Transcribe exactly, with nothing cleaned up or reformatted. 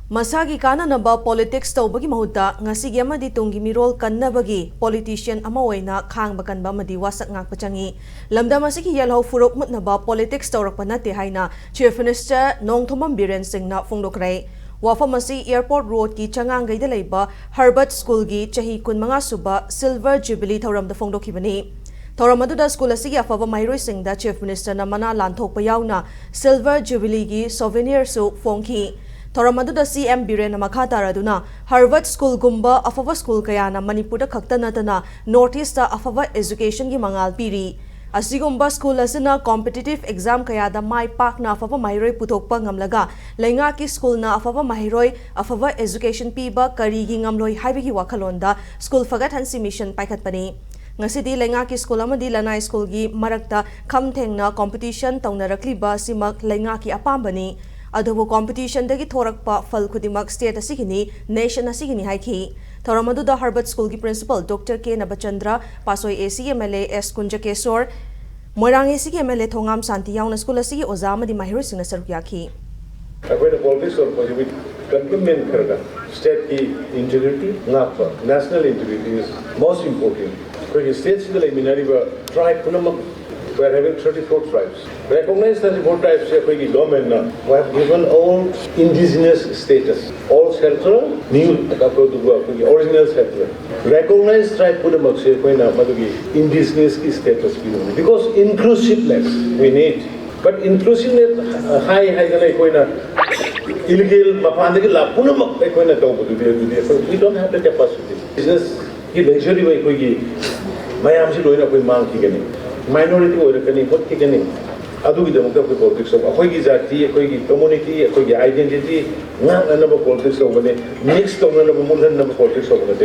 ꯃꯁꯥꯒꯤ ꯀꯥꯟꯅꯅꯕ politics ꯇꯧꯕꯒꯤ ꯃꯍꯨꯠꯇ ꯉꯁꯤꯒꯤ ꯑꯃꯗꯤ ꯇꯨꯡꯒꯤ ꯃꯤꯔꯣꯜ ꯀꯟꯅꯕꯒꯤ politician ꯑꯃ ꯑꯣꯏꯅ ꯈꯥꯡꯕ ꯀꯟꯕ ꯑꯃꯗꯤ ꯋꯥꯁꯛ ꯉꯥꯛꯄ ꯆꯪꯏ꯫ ꯂꯝꯗꯝ ꯑꯁꯤꯒꯤ ꯌꯦꯜꯍꯧ ꯐꯨꯔꯨꯞ ꯃꯨꯠꯅꯕ politics ꯇꯧꯔꯛꯄ ꯅꯠꯇꯦ ꯍꯥꯏꯅ Chief Minister ꯅꯣꯡꯊꯣꯝꯕꯝ ꯕꯤꯔꯦꯟ ꯁꯤꯡꯅ ꯐꯣꯡꯗꯣꯛꯈ꯭ꯔꯦ꯫ ꯋꯥꯐꯝ ꯑꯁꯤ Airport Road ꯀꯤ ꯆꯉꯥꯡꯒꯩꯗ ꯂꯩꯕ Herbert School ꯒꯤ ꯆꯍꯤ ꯀꯨꯟꯃꯉꯥ ꯁꯨꯕ Silver Jubilee ꯊꯧꯔꯝꯗ ꯐꯣꯡꯗꯣꯛꯈꯤꯕꯅꯤ꯫ ꯊꯧꯔꯝ ꯑꯗꯨꯗ ꯁ꯭ꯀꯨꯜ ꯑꯁꯤꯒꯤ ꯑꯐꯕ ꯃꯍꯩꯔꯣꯏꯁꯤꯡꯗ Chief Minister ꯅ ꯃꯅꯥ ꯂꯥꯟꯊꯣꯛꯄ ꯌꯥꯎꯅ Silver Jubilee ꯒꯤ souvenir ꯁꯨ ꯐꯣꯡꯈꯤ꯫ ꯊꯧꯔꯝ ꯑꯗꯨꯗ ꯁꯤ ꯑꯦꯝ ꯕꯤꯔꯦꯟꯅ ꯃꯈꯥ ꯇꯥꯔꯗꯨꯅ, Herbert School ꯒꯨꯝꯕ ꯑꯐꯕ ꯁ꯭ꯀꯨꯜ ꯀꯌꯥꯅ ꯃꯅꯤꯄꯨꯔꯗ ꯈꯛꯇ ꯅꯠꯇꯅ North East ꯇ ꯑꯐꯕ education ꯒꯤ ꯃꯉꯥꯜ ꯄꯤꯔꯤ꯫ ꯑꯁꯤꯒꯨꯝꯕ ꯁ꯭ꯀꯨꯜ ꯑꯁꯤꯅ competitive exam ꯀꯌꯥꯗ ꯃꯥꯏ ꯄꯥꯛꯅ ꯑꯐꯕ ꯃꯍꯩꯔꯣꯏ ꯄꯨꯊꯣꯛꯄ ꯉꯝꯂꯒ, ꯂꯩꯉꯥꯛꯀꯤ ꯁ꯭ꯀꯨꯜꯅ ꯑꯐꯕ ꯃꯍꯩꯔꯣꯏ, ꯑꯐꯕ education ꯄꯤꯕ ꯀꯔꯤꯒꯤ ꯉꯝꯂꯣꯏ ꯍꯥꯏꯕꯒꯤ ꯋꯥꯈꯜꯂꯣꯟꯗ ꯁ꯭ꯀꯨꯜ ꯐꯒꯠꯍꯟꯁꯤ mission ꯄꯥꯏꯈꯠꯄꯅꯤ꯫ ꯉꯁꯤꯗꯤ ꯂꯩꯉꯥꯛꯀꯤ ꯁ꯭ꯀꯨꯜ ꯑꯃꯗꯤ ꯂꯅꯥꯏ ꯁ꯭ꯀꯨꯜꯒꯤ ꯃꯔꯛꯇ ꯈꯝ ꯊꯦꯡꯅ competition ꯇꯧꯅꯔꯛꯂꯤꯕ ꯑꯁꯤꯃꯛ ꯂꯩꯉꯥꯛꯀꯤ ꯑꯄꯥꯝꯕꯅꯤ꯫ ꯑꯗꯨꯕꯨ competition ꯗꯒꯤ ꯊꯣꯔꯛꯄ ꯐꯜ ꯈꯨꯗꯤꯡꯃꯛ state ꯑꯁꯤꯒꯤꯅꯤ, nation ꯑꯁꯤꯒꯤꯅꯤ ꯍꯥꯏꯈꯤ꯫ ꯊꯧꯔꯝ ꯑꯗꯨꯗ Herbert School ꯒꯤ principal Doctor K Nabachandra, ꯄꯥꯁꯣꯏ A C ꯒꯤ M L A S ꯀꯨꯟꯖꯀꯦꯁꯣꯔ, Moirang A C ꯒꯤ M L A ꯊꯣꯉꯥꯝ ꯁꯥꯟꯇꯤ ꯌꯥꯎꯅ ꯁ꯭ꯀꯨꯜ ꯑꯁꯤꯒꯤ ꯑꯣꯖꯥ ꯑꯃꯗꯤ ꯃꯍꯩꯔꯣꯏꯁꯤꯡꯅ ꯁꯔꯨꯛ ꯌꯥꯈꯤ꯫ ꯑꯩꯈꯣꯏꯅ politics ꯇꯧꯔꯛꯄꯁꯤ with contentment ꯈꯔꯒ, state ꯀꯤ integrity ꯉꯥꯛꯄ, national integrity is most important. ꯑꯩꯈꯣꯏꯒꯤ state ꯁꯤꯗ ꯂꯩꯃꯤꯟꯅꯔꯤꯕ tribe ꯄꯨꯝꯅꯃꯛ, we are having thirty-four tribes. Recognized thirty-four tribes ꯁꯦ ꯑꯩꯈꯣꯏꯒꯤ government ꯅ, we have given all indigenous status, all central, new, ꯑꯗꯨꯒ ꯑꯩꯈꯣꯏꯒꯤ original central. Recognized tribe ꯄꯨꯝꯅꯃꯛꯁꯦ ꯑꯩꯈꯣꯏꯅ ꯃꯗꯨꯒꯤ indigenous ꯀꯤ status ꯄꯤꯕꯅꯤ, because inclusiveness we need. But inclusiveness ꯍꯥꯏ ꯍꯥꯏꯗꯅ ꯑꯩꯈꯣꯏꯅ illegal ꯃꯄꯥꯟꯗꯒꯤ ꯂꯥꯛ ꯄꯨꯝꯅꯃꯛ ꯑꯩꯈꯣꯏꯅ ꯇꯧꯕꯗꯨꯗꯤ, ꯑꯗꯨꯗꯤ ꯑꯩꯈꯣꯏ, we don't have the capacity. Business ꯀꯤ ꯂꯩꯖꯔꯤꯕ ꯑꯩꯈꯣꯏꯒꯤ ꯃꯌꯥꯝꯁꯤ ꯂꯣꯏꯅ ꯑꯩꯈꯣꯏ ꯃꯥꯡꯈꯤꯒꯅꯤ, minority ꯑꯣꯏꯔꯛꯀꯅꯤ, ꯃꯨꯠꯈꯤꯒꯅꯤ꯫ ꯑꯗꯨꯒꯤꯗꯃꯛꯇ ꯑꯩꯈꯣꯏ politics ꯇꯧꯕ, ꯑꯩꯈꯣꯏꯒꯤ ꯖꯥꯇꯤ, ꯑꯩꯈꯣꯏꯒꯤ community, ꯑꯩꯈꯣꯏꯒꯤ identity ꯉꯥꯛꯅꯅꯕ politics ꯇꯧꯕꯅꯤ, mix ꯇꯧꯅꯅꯕ, ꯃꯨꯠꯍꯟꯅꯕ politics ꯇꯧꯕ ꯅꯠꯇꯦ꯫